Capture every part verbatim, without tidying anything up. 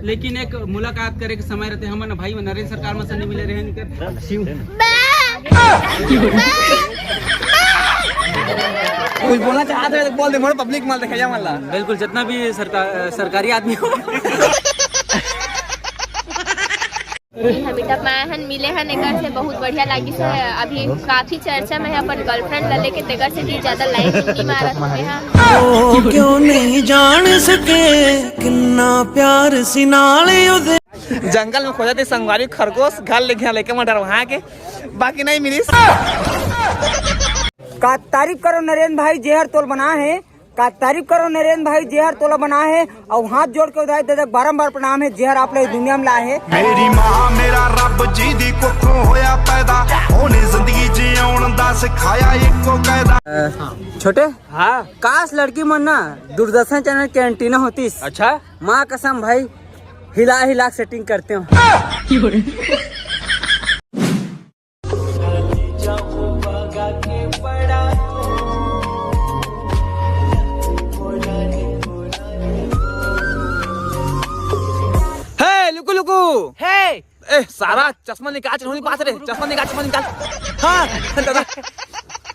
लेकिन एक मुलाकात करे के समय रहते, हमन भाई नरेंद्र सरकार मन से नहीं मिले रहे, इनकर कुछ बोलना चाहत रहे तो बोल दे, मोर पब्लिक मल देखे जा मन ला। बिल्कुल, जितना भी सरकार, सरकारी आदमी हो। हमी तब मैं हन मिले हन, एकर से बहुत बढ़िया लागिस हे। अभी काफी चर्चा में है अपन गर्लफ्रेंड ला लेके, तेकर से भी ज्यादा लाइन नहीं मारत हे। ओ क्यों नहीं जान सके कितना प्यार सी नाल उदे। जंगल में खोजत हे संगवारी खरगोश, घर ले गया लेके मैं डरवा के, बाकी नहीं मिलिस। का तारीफ करो नरेंद्र भाई, जेहर तोल बना है। का तारीफ करो नरेंद्र भाई, जेहर तोला बना है। और हाथ जोड़ के उदाई दे दे, बारंबार प्रणाम है, जेहर आप लोग दुनिया में लाए है। मेरी माँ मेरा रब जी दी कुखों होया पैदा, ओने जिंदगी जीउण दा सिखाया इको कायदा। छोटे, हाँ। काश लड़की मन ना दूरदर्शन चैनल के एंटीना होतीस। अच्छा। माँ कसम भाई, हिला हिला सेटिंग करते हो। हे, लुकु, लुकु। हे। ए, सारा चश्मा निकाल, चश्मा निकाल रे, चश्मा निकाल, चश्मा निकाल। हाँ, दादा।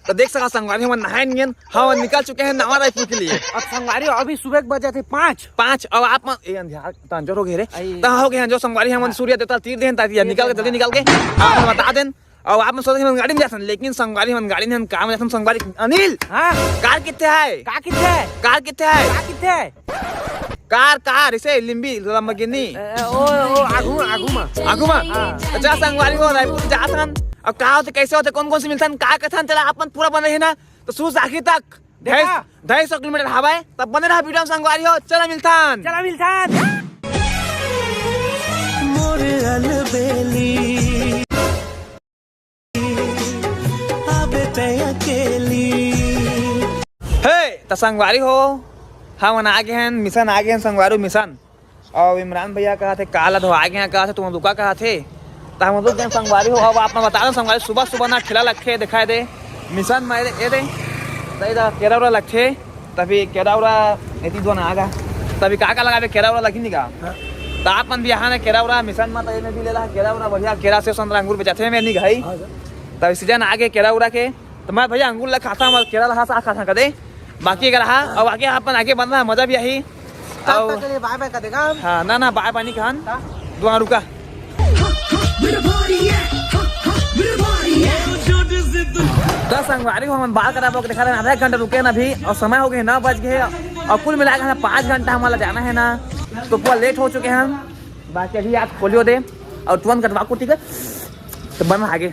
तो देख सका संगवारी, हमन नहाए नियन, हाँ, निकल चुके हैं नवा रायपुर के लिए। अब संगवारी, अभी सुबह के बजे थे पाँच। पाँच, अब आप मन, ए, अंधियार, तो अंजोर हो गए रे। आई। तो हो गए अंजोर संगवारी, हमन सूर्य देवता तीर देन, ताकि निकल के, जल्दी निकल के, आप मन बता देन। और आप मन सोचत हे हमन गाड़ी में जाथन, लेकिन संगवारी हमन गाड़ी में हम काम जाथन संगवारी। अनिल, हाँ। कार किथे है? का किथे है? कार किथे है? का किथे है? कार, कार, इसे लिम्बी, लंबरगिनी। ए, ओ, ओ, आगू, आगू मा। आगू मा? हाँ। अच्छा संगवारी हो, रायपुर जाथन। अब का होथे, कैसे होथे, कौन कौन से मिलथन, का कथन, चला आप मन पूरा बने रहे ना, तो शुरू से आखिर तक देखा। ढाई, ढाई सौ किलोमीटर हवाए, तब बने रहा वीडियो में संगवारी हो, चला मिलथन। चला मिलथन। मोर अलबेली, आबे ते अकेली। हे, त संगवारी हो, हमन आ गे हन, मिशन आ गे हन, संगवारी मिशन। अउ इमरान भैया कहत हे, "काला धो आ गे हन," कहत हे, "तुम रुका," कहत हे। त हम रुक गेन संगवारी हो। अब आप मन बता दो संगवारी, सुबह सुबह ना ठेला लगथे, दिखाई दे मिशन में, ए दे, सही दा केरा उरा लगथे, तभी केरा उरा एती दो ना आगा, तभी का का लगाबे, केरा उरा लगी नहीं का? हाँ। त आप मन भी यहाँ ने केरा उरा मिशन में, त ये में भी ले ला केरा उरा, बढ़िया केरा, सेव, संतरा, अंगूर बेचाथे में नहीं भाई। हाँ सर। तभी सीजन आ गे केरा उरा के, त मैं भैया अंगूर ला खाता हूँ, केरा ला सा खाता कदे, बाकी अगर हाँ, अब आगे अपन आगे बढ़ना है, मजा भी आही। तब अउ तक के लिए बाय बाय कर देगा हम। हाँ, ना, ना, बाय बाय नहीं कहन। हाँ। दुआ रुका। त संगवारी हो, हमन बात करा, वो देखा रहे, आधा एक घंटा रुके ना अभी, अउ समय हो गए, नौ बज गए, अउ कुल मिला के हमें पाँच घंटा हमारा जाना है ना, तो पूरा लेट हो चुके हैं हम। बाकी अभी आज खोलियो दे, अउ तुरंत कटवा को, ठीक है, तो बन आगे।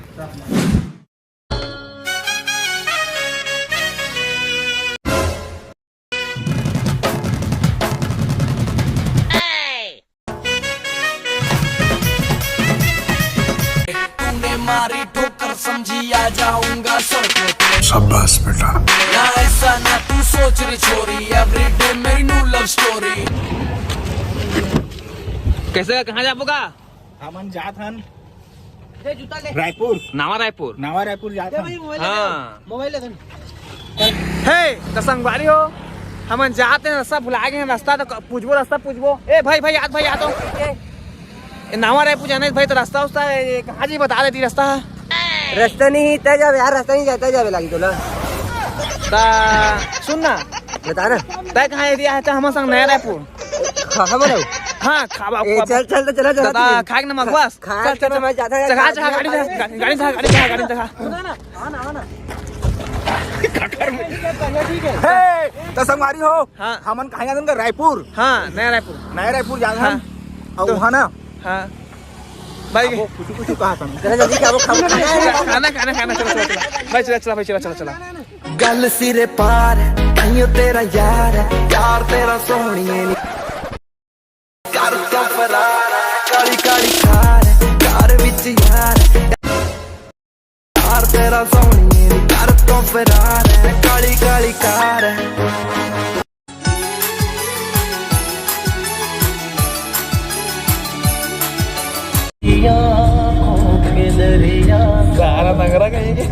तूने मारी ठोकर, समझी आ जाऊंगा सड़कों पे। शाबाश बेटा। ना ऐसा ना तू सोच रे छोरी, everyday मेरी new love story। कैसे, कहाँ जाबो का? हमन जात हन दे जूता ले। रायपुर। नवा रायपुर। नवा रायपुर जात दे हन। भाई, मोबाइल ले हाँ। दे। मोबाइल ले दे। हे, त संगवारी हो, हमन जात हन, रास्ता भुला गे हन, रास्ता तो क-, पूछबो, रास्ता पूछबो। ए भाई, भाई, याद भाई, याद हो। ए, नवा रायपुर जाना है भाई, तो रास्ता उस्ता, ए, कहाँ जी बता देती रास्ता? रास्ता नहीं, तय जाबे यार, रास्ता नहीं जाता, जाबे लागी तोला। ता, सुन ना। बता ना। तय कहाँ एरिया है, तो हम संग नया रायपुर। खा, खा बोलो। हाँ, खावा, ए, खावा। चल, चल, तो चला, चला दादा, तू। खाए के ना मगवास। खा, चल, चल, चल, मैं जाता है, चल, जाता है। गाड़ी धर, गाड़ी, गाड़ी धर, गाड़ी धर, गाड़ी धर। सुना ना, आना, आना। ठीक है, ठीक है। हे, तो संगवारी हो, हाँ। हमन कहाँ जाथन का? रायपुर। हाँ, नया रायपुर। नया रायपुर जाथन। हाँ। अउ तो वहाँ ना। हाँ। भाई। अब वो कुछ, कुछ कहा था। चला जल्दी क्या वो खाओ। खाना, खाना, खाना, चला, चला, चला। भाई, चला, चला, भाई, चला, चला, चला। गल सिरे पार, ताइयों तेरा यार, यार तेरा सोहणिए नी। कर तो फरार, Kali Kali car, car which यार। यार तेरा सोहणिए नी, कर तो फरार, काली काली कार। सारा नगरा कहीं के।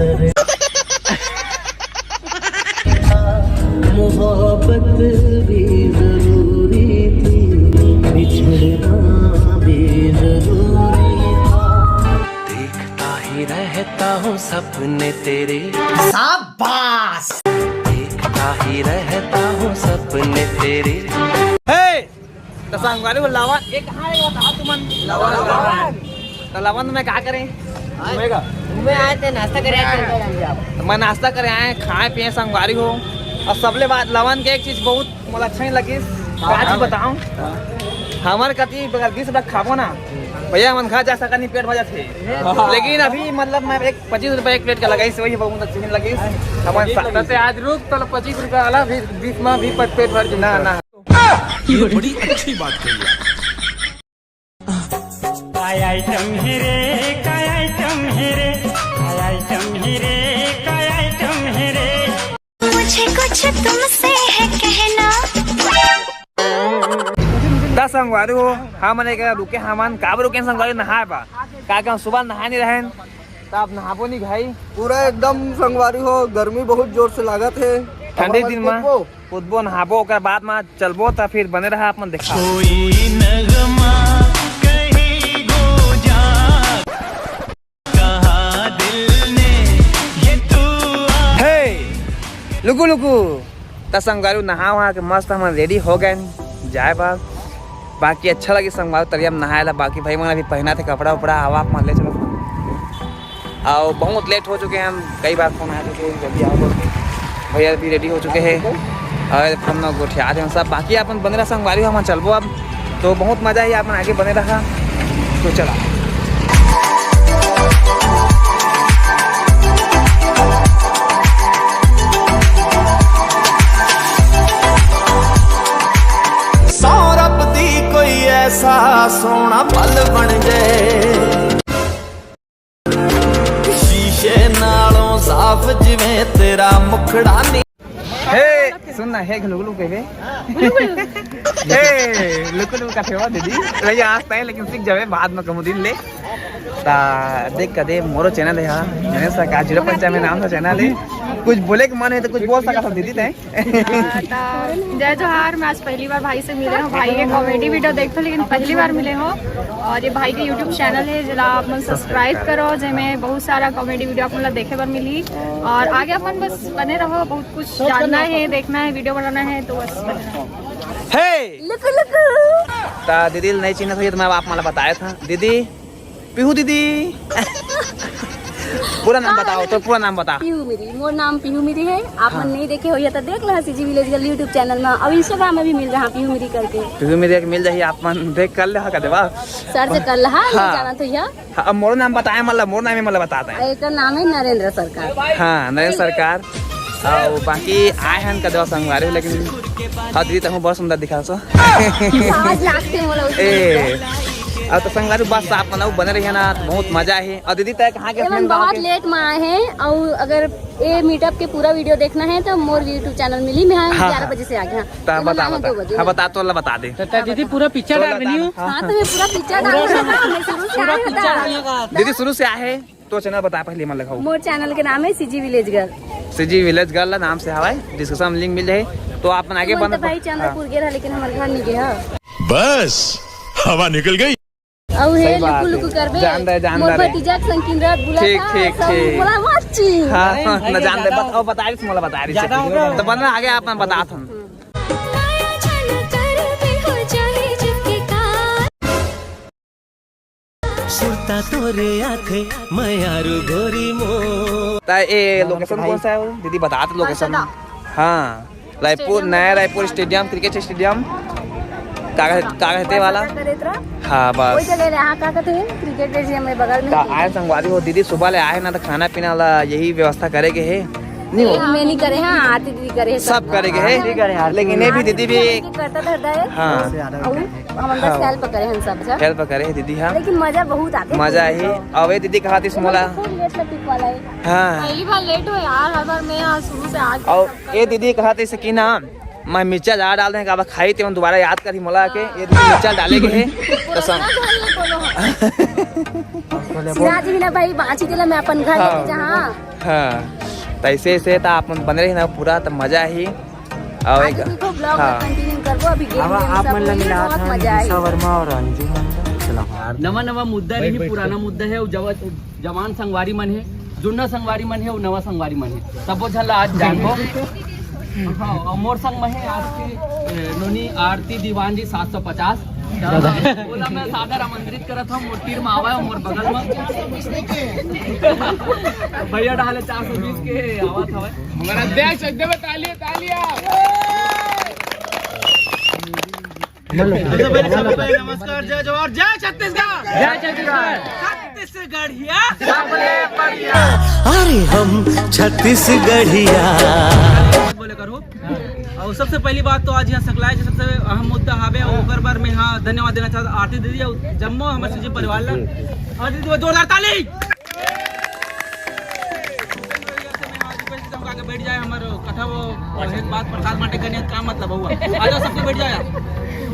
मोहब्बत भी जरूरी थी, बिछड़ना देखता ही रहता हूँ सपने तेरे। शाबाश। देखता ही रहता हूँ सपने तेरे। हे, त संगवारी हो, लवन, ये कहाँ है, ये बताओ तुमन। लवन। त लवन में का करें? घूमे आए थे, नाश्ता करे आए थे। त मैं नाश्ता करे आए, खाए पिए संगवारी हो। अउ सबले बात लवन के एक चीज बहुत मोला अच्छा नहीं लगिस। का चीज बताऊं? हमर कति अगर बीस रुपया खाबो ना, भैया, हमन घर जा सकत नहीं, पेट भर जाथे। लेकिन अभी मतलब मैं एक पच्चीस रुपया एक प्लेट का लगाइस, वही बहुत अच्छा नहीं लगिस। हमन सा- तते आज रुक, तले पच्चीस रुपया वाला भी बीस में भी पेट भर जाही। ना, ना। ये बड़ी अच्छी बात कही आप। काय आइटम हे रे, काय आइटम हे रे, काय आइटम हे रे, काय आइटम हे रे। मुझे कुछ तुमसे है कहना। त संगवारी हो, हमन एक रुके हमन, काबर रुके संगवारी, नहाए बर। का कहूं, सुबह नहाए नहीं रहेन, त अब नहाबो नहीं भाई। पूरा एकदम संगवारी हो, गर्मी बहुत जोर से लागत हे। ठंडी दिन मा। कूदबो, नहाबो, ओकर बाद मा चलबो, त फिर बने रहा, आप मन देखा। कोई नगमा कहीं गो जा, कहा दिल ने ये तू आ- हे, लुकु, लुकु। त संगवारी नहा वहा के मस्त हमन रेडी हो गए जाए बर। बाकी अच्छा लगे संगवारी तरिया में नहाए ला। बाकी भाई मन अभी पहना थे कपड़ा उपड़ा, आवा आप मन ले चलो। अउ बहुत लेट हो चुके हैं हम, कई बार फोन आ चुके हैं, जल्दी आओ बोल के। भैया भी रेडी हो चुके हैं अउ फोन में गोठिया रहे हैं सब। बाकी अपन बने रहा संगवारी, हम चलबो अब। तो बहुत मजा ही, अपन आगे बने रहा। तो चला। सौरभ दी कोई ऐसा सोना पल बन जाए। शीशे नालों साफ जिवें तेरा मुखड़ा नी। हे, सुन ना, हे, लुकु लुकु कहिबे। हे, लुकु लुकु का फेवा दीदी। भैया, आज तय, लेकिन सीख जावे, बाद में कहूँ दिन ले। ता देख कदे मोरो चैनल है, हाँ। मैंने सका जीरो पंचानवे नाम था चैनल है। कुछ बोले के मन है तो कुछ बोल सका था दीदी तय। हाँ, तो जय जोहार। मैं आज पहली बार भाई से मिले हूँ, भाई के कॉमेडी वीडियो देखते हो, लेकिन पहली बार मिले हो। और ये भाई के यूट्यूब चैनल है, जरा आप मन सब्सक्राइब करो, जेमे बहुत सारा कॉमेडी वीडियो आप मन ला देखे बर मिली। और आगे अपन बस बने रहो, बहुत कुछ जानना है, देखना है, वीडियो बनाना है, तो बस बने रहो। हे! लुकु लुकु। ता दीदी ल नहीं चिन्हत होही तो मैं आप मन ला बताए था। दीदी, पीहू दीदी। पूरा नाम बताओ, तो पूरा नाम बता। पीहू मिरी, मोर नाम पीहू मिरी है। आप हाँ। मन नहीं देखे होही तो देख लो CG village girl YouTube channel में, और Instagram में भी मिल रहा पीहू मिरी करके। पीहू मिरी के मिल जाही, आप मन देख कर ले, हाँ, कर देवा। सर्च कर ला, हाँ, नहीं हाँ। जाना तो यह। हाँ, अब मोर नाम बताए, मतलब मोर नाम ही मतलब बता दें। एकर नाम है नरेंद्र सरकार। हाँ, नरेंद्र सरकार। अउ बाकी आए हन कदवा संगवारी, लेकिन हाँ दीदी, तहूँ बहुत सुंदर दिखा सो। आज लागते मोला उसे। ए, अब तो संगवारी बस आप मन बने रहिए ना, बहुत मजा है। और दीदी, तय कहाँ के एमन अपने गाँव बहुत के? लेट में आए हैं, और अगर ये मीटअप के पूरा वीडियो देखना है तो मोर YouTube चैनल मिली, मैं हाँ, हाँ, ग्यारह हाँ। बजे से आगे, हाँ। ता एमन बता, आए हैं बता। दो बजे हाँ, में। बता, तोला बता दे। तो, तो दीदी पूरा पिक्चर तोला डाल बनी बता। हो? हाँ, हाँ, तो मैं पूरा पिक्चर डाल रहा हूँ, मैं शुरू से पूरा आया पिक्चर था। डालिएगा। दीदी शुरू से आए हैं। तो चैनल बता पहले, मन लगाओ। मोर चैनल के नाम है CG village girl. CG village girl नाम से हवाए, डिस्क्रिप्शन में लिंक मिल जाए, तो आप मन आगे तुमन बन तो भाई चंद्रपुर हाँ। गे रहा, लेकिन हमारे घर नहीं गया। बस, हवा निकल गई। अउ हे सही बात लुकु है। लुकु करबे। जान दे, जान मोर दे रे। भतीजा के संग किन रात बुला ठीक, था, ठीक, सब ठीक। बोला, "वाची।" हाँ, अरे, हाँ, भाई, न जान दे, ज्यादा बत-, हो। और बता रही थी, मोला बता रही थी। ज्यादा हो गया। तो बना आगे आप मन बता थन। सुरता तोरे आथे मयारू गोरी मो। ता ए हाँ, लोकेशन भाई। कौन सा है वो? दीदी बता दो लोकेशन। हर्षदा। हाँ, रायपुर, स्टेडियम नया बगल रायपुर वाला। Stadium, cricket stadium. का कह-, का कहते वाला? का कहते रहा? हाँ, बस। वही जगह रहा, का कहते हैं? क्रिकेट स्टेडियम में बगल में ता ही। आए संगवारी हो, दीदी सुबह ले आए ना, तो खाना पीना ला यही व्यवस्था करे के है। नहीं हो? ये मैं नहीं करे, हाँ, आरती दीदी करे है सब सब। करे के है। आरती करे, आरती लेकिन ये भी आरती दीदी भी दीदी करता धरता है। हाँ। और हम हाँ। हेल्प करे हैं सब जन। हेल्प करे है दीदी, हाँ। लेकिन मजा बहुत आते हैं मजा ही। अबे दीदी कहा थी मोला। बहुत लेट से पिक वाला है। हाँ। पहली बार लेट हो यार, हर बार मैं यहाँ शुरू से आज और ये दीदी कहा थी कि ना, मैं मिर्चा ज्यादा डाल दें, अब खाई ते हम दोबारा याद करी मोला के, ये दीदी मिर्चा डाले के है। तो सम- सिराज भी ना भाई, बाँची तेला मैं अपन घर हाँ। लेके जहाँ। हाँ, तो ऐसे ऐसे तो आप बने रही ना पूरा, तो मजा ही। अउ एक आगे भी खूब vlog हाँ। Continue करबो। अभी game अब game आप सब मन ला होही, मिला बहुत था मजा आही। निशा वर्मा और अंजू मंडल। चलो। नवा नवा मुद्दा नहीं, पुराना मुद्दा है। जब जवान संगवारी मन हे, जुन्ना संगवारी मन हे, अउ नवा संगवारी मन हे, सबो झन ला आज जानबो। हाँ, अउ मोर संग में हे आज के, ए, नोनी आरती दीवान जी सात सौ पचास। ओला मैं सादर आमंत्रित करत हूँ, मोर तीर में आवा है, मोर बगल में। भैया डाले चार सौ बीस के आवत हवे। हमारा अध्यक्ष एकदम तालियां, तालियां। सबसे पहले सबको भाई नमस्कार, जय जोहार, जय छत्तीसगढ़। जय छत्तीसगढ़। छत्तीसगढ़िया। सबले बढ़िया। अरे हम छत्तीसगढ़िया। बोले करो। और सबसे पहली बात तो आज यहाँ सकलाय के सबसे अहम मुद्दा हावे, और ओकर बर मैं हाँ धन्यवाद देना चाहता आरती दीदी और जम्मो हमारे सुजी परिवार ला। आरती दीदी, जोरदार ताली। आगे बैठ जाए, हमारे कथा वो, वो एक बात प्रसाद बांटे करने का मतलब हुआ। आ जाओ, सबको बैठ जाओ यार।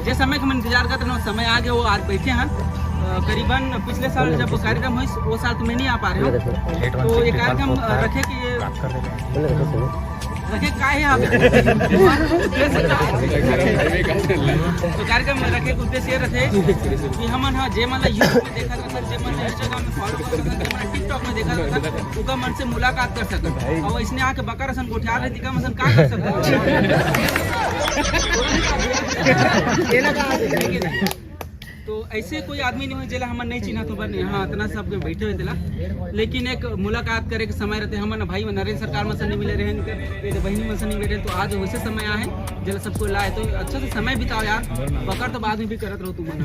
जे समय के हम इंतजार करते ना, समय आ गया, वो आज बैठे हैं। अ, करीबन पिछले साल जब वो कार्यक्रम हुई, वो साल तो मैं नहीं आ पा रहे हूँ। तो ये कार्यक्रम, अ, रखे कि ये रखे का है आप? तो कार्यक्रम रखे के उद्देश्य ये रखे कि हमन हा जे मन ला YouTube में देखा था, जे मन ला Instagram में follow कर सकत, जे मन ला TikTok में देखा था, ओकर मन से मुलाकात कर सकत। और इसने आके बकर असन गोठियार रहे, दिखा मन का कर सकत। तो ऐसे कोई आदमी नहीं हो जेला हमन नहीं चिन्हत हो बने, हाँ, इतना सब बैठे हुए तेला। लेकिन एक मुलाकात करे के समय रहते, हमन भाई नरेंद्र सरकार मन से नहीं मिले रहे, ये तो बहिनी मन से नहीं मिले रहे, तो आज वैसे समय आए जेला सबको लाए, तो अच्छा से समय बिताओ यार, बकर तो बाद में भी करत रहो तुम मन।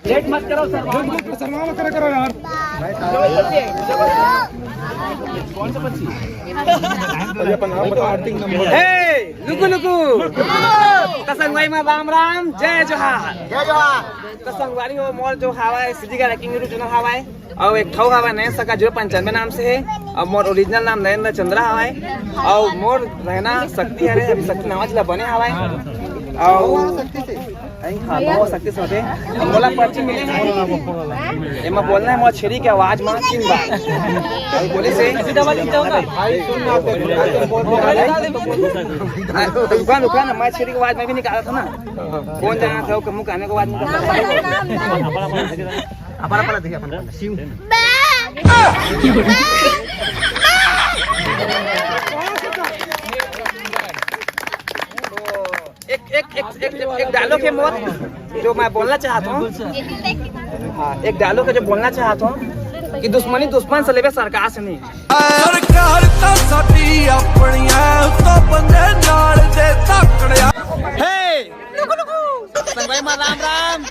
लेट मत करो सर, शर्मा मत करो यार। कौन सा पक्षी? अपन नाम बताओ, acting number। हे, लुकु लुकु। त संगवारी मा राम राम, जय जोहार। जय जोहार। त संगवारी हो, मोर जो हवा है, सीधी का रैंकिंग YouTube चैनल हवा है। अउ एक ठो हवा नयन सरकार जीरो पंचानवे नाम से है। अउ मोर ओरिजिनल नाम नरेंद्र चंद्रा हवा है। अउ मोर रहना शक्ति हरे, अभी शक्ति नाम जिला बने हवा है। अउ अई हाँ, बहुत शक्ति से होते। अब मोला पर्ची मिले है। एमा बोलना है मोर छेरी के आवाज मा तीन बार। अउ बोले से भाई सुन ना, तो दुकान, दुकान, दुकान ना, मैं छेरी के आवाज मैं भी निकाला था ना। कौन जाना था, वो मुंह काने के आवाज निकाला था। अपना, अपना देखिए, अपना, अपना। एक, एक, एक, एक, एक डायलॉग है मोर, जो मैं बोलना चाहता हूँ। हाँ, एक डायलॉग है जो बोलना चाहता हूँ कि दुश्मनी दुश्मन से लेबे, सरकार से नहीं। सरकार ਤਾਂ ਸਾਡੀ ਆਪਣੀ ਐ, ਉੱਤੋਂ ਬੰਦੇ ਨਾਲ ਦੇ ਧਾਕੜਿਆ। हे! संगवारी मा राम राम।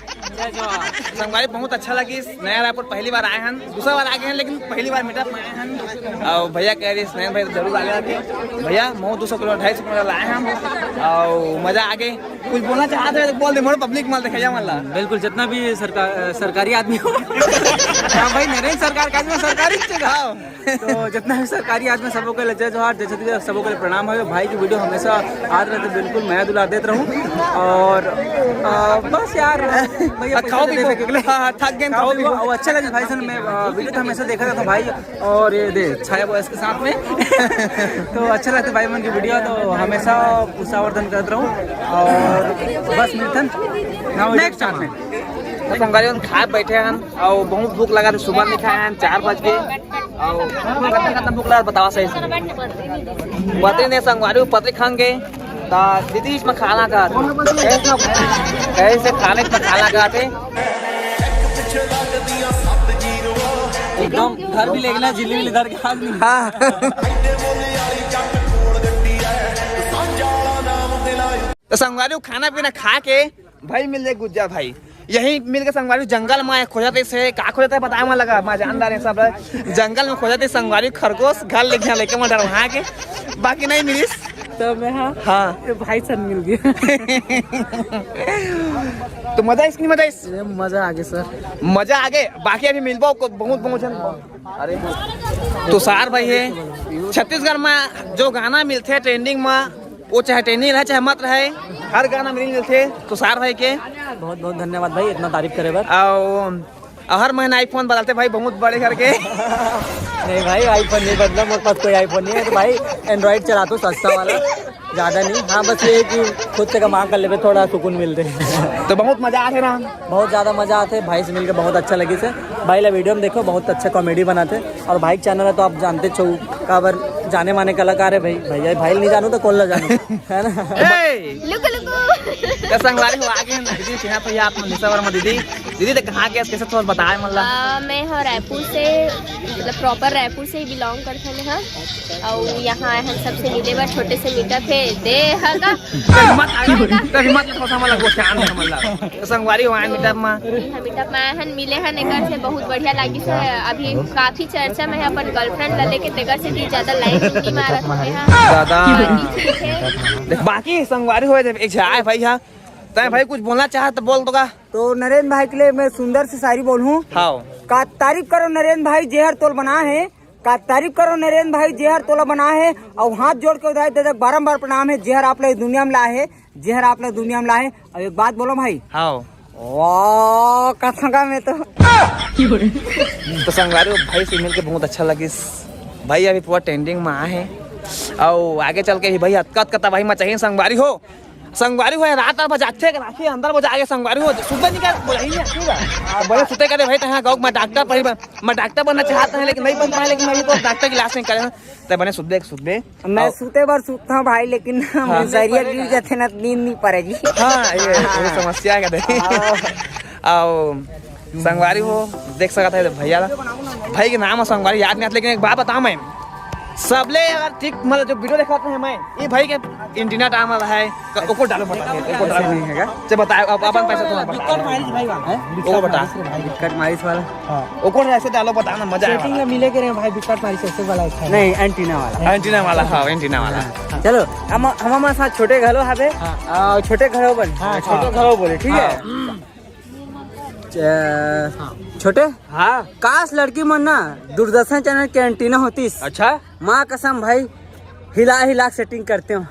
संगवारी बहुत अच्छा लगिस, नया रायपुर पहली बार आए हन, दूसरा बार आ गए हैं लेकिन पहली बार मीटअप में आए हन। अउ भैया कह रहे नयन भाई तो जरूर आ जाते। भैया महूँ दो सौ किलो, ढाई सौ किलो लाए हन। अउ मजा आ गए। कुछ बोलना चाहते हो तो बोल दे, मोर पब्लिक मन ला देखा जा मन ला। बिल्कुल, जितना भी सरकार, सरकारी आदमी हो। हाँ भाई, नरेंद्र सरकार का आदमी, सरकारी चीज है। हाँ। तो जितना भी सरकारी आदमी, सबो के लिए जय जोहार, जय छत्तीसगढ़, सबो के लिए प्रणाम है। भाई की वीडियो हमेशा आत रहते, बिल्कुल मया दुलार देत रहूं। और, अ, बस यार, भैया, हाँ, पैसा खाओ दे पीबो। देवे के लिए। हाँ, हाँ, थक गए, खाओ खाओ पीबो। पीबो। और अच्छा लगे भाई साहब, मैं, अ, वीडियो तो हमेशा देखा रहता भाई, और ये दे छाया बॉयज के साथ में। तो अच्छा लगता भाई मन की वीडियो, तो हमेशा उत्साहवर्धन करत रहूं। और बस मिलथन नेक्स्ट टाइम में। तो संगवारी मन खाए बैठे हन, अउ बहुत भूख लगा थे, सुबह में खाए हन चार बज के। अउ कतना कतना भूख लगा बतावा सही से। पतरी ने संगवारी पतरी खाएंगे। ता दीदी इसमें खाना का कैसे, कैसे खाने में खाना का थे। एकदम घर भी लेके ना जिल्ली विल्ली धर के हाथ नहीं। हाँ। तो संगवारी खाना पीना खा के भाई मिल जाए गुज्जा भाई। यही मिल के संगवारी जंगल में खोजत से का खोजत है पता है, मन लगा मैं जानदार है सब। जंगल में खोजत है संगवारी खरगोश, घर ले गया लेके मैं डर वहाँ के, बाकी नहीं मिलिस। तो मैं हाँ, हाँ। ये भाई सन मिल गया। तो मजा इसकी मजा इस ये मजा आगे सर। मजा आगे, बाकी अभी मिलबो को बहुत बहुत जन। अरे तुषार भाई है छत्तीसगढ़ में जो गाना मिलते हैं ट्रेंडिंग में, वो चाहे ट्रेंडिंग रहे चाहे मत रहे, हर गाना में रील मिलथे तुषार भाई के। बहुत बहुत धन्यवाद भाई इतना तारीफ करे बर। अउ हर महीना iPhone बदलते भाई, बहुत बड़े करके। नहीं भाई, iPhone नहीं बदला, मेरे पास कोई iPhone नहीं है। तो भाई, Android चलाता हूँ, सस्ता वाला, ज्यादा नहीं। हाँ, बस ये है कि खुद से कमा कर लेबे, थोड़ा सुकून मिलते। तो बहुत मजा आथे ना? बहुत ज्यादा मजा आथे, भाई से मिलकर बहुत अच्छा लगिस हे। भाई ला video में देखो, बहुत अच्छा comedy बनाथे। और भाई के channel है तो आप जानते छो, काबर जाने माने कलाकार है भाई। भैया, भाई नहीं जानू तो कौन ला जानू, है ना? ए! लुको, लुको। तो संगवारी हो, आगे हम दीदी के यहाँ पे, आप मनीषा वर्मा दीदी। दीदी, तो कहाँ के, कैसे थोड़ा बताए, मतलब? आ, मैं हूँ रायपुर से, मतलब proper रायपुर से ही belong करते हैं हम। और यहाँ आए हम सबसे मिले बार, छोटे से meetup है, दे हगा। मत आगे, तभी मत थोड़ा सा, मतलब, वो शांत है, मतलब। तो संगवारी हो, आए meetup में। हाँ, meetup में आए हन, मिले हन, एकर से बहुत बढ़िया लागिस हे। अभी काफी चर्चा में है अपन girlfriend ला लेके, तेकर से भी ज्यादा line नहीं मारत हवे हा। दादा। हाँ, ठीक है। देख, बाकी संगवारी हो, जब एक झा आए भाई, हाँ, तय भाई कुछ बोलना चाहे तो बोल दो का। तो नरेंद्र भाई के लिए मैं सुंदर से शायरी बोलहूँ। हाँ। का तारीफ करो नरेंद्र भाई, जेहर तोल बना है। का तारीफ करो नरेंद्र भाई, जेहर तोला बना है। और हाथ जोड़ के उधाई दे दे, बारंबार प्रणाम है, जेहर आप लोग दुनिया में ला है, जेहर आप लोग दुनिया में ला है। अब एक बात बोलो भाई। हाँ। वाह, कसम का मैं तो। तो संगवारी हो, भाई से मिलके बहुत अच्छा लगिस। भाई अभी पूरा trending में आए हैं, और आगे चल के भी भाई अतका अतका तबाही मचाही संगवारी हो। संगवारी हो, रात भर बजाथे के राखी अंदर बजा के संगवारी हो, सुबह निकाल बोला ही नहीं, ठीक है? बड़े सुते करे भाई, तहाँ गाँव में डॉक्टर पर ही बन-, मैं डॉक्टर बनना चाहता हूँ, लेकिन नहीं बन पाए, लेकिन मैं भी तो डॉक्टर की लाश नहीं करे ना। ते बने सुबह, सुबह। मैं और सुते बर सुतता हूँ भाई, लेकिन हाँ। मुंजरिया गिर जाते ना, नींद नहीं पड़ेगी। हाँ, ये, ये समस्या है कहते। हाँ। आओ, संगवारी हो, देख सकत है भैया ला। भाई के नाम है संगवारी, याद नहीं आता, लेकिन एक बात बताऊं मैं, सबले अगर ठीक, मतलब, जो video दिखाते हैं मैं, ये भाई के antenna टांग वाला है, क-, ओको डालो, बता, ओको डालो। नहीं है क्या? चल, बताओ, अब अपन पैसा तो बता। बिकट मारिस भाई, वहाँ। हैं? ओको बता। बिकट मारिस वाला। हाँ। ओको ऐसे डालो, बता ना, मजा आएगा। Setting में मिले के रहे भाई, बिकट मारिस ऐसे वाला अच्छा है। नहीं, antenna वाला। Antenna वाला, हाँ, antenna वाला। चलो, हम, हम हमारे साथ छोटे घलो हवे। हाँ। आ, छोटे घलो बोले। हाँ, छोटे घलो बोले, ठीक है? हाँ। च-, छोटे? हाँ। काश लड़की मन ना दूरदर्शन channel के antenna होतीस। अच्छा। माँ कसम भाई, हिला हिला setting करते हो।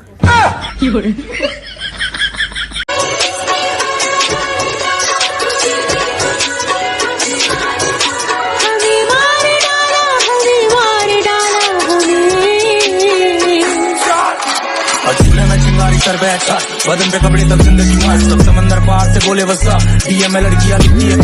और झूले में चिंगारी सर पे अच्छा, बदन पे कपड़े तब जिंदगी मस्त, सब समंदर पार से बोले वसा, डीएम में लड़कियां दिखती है।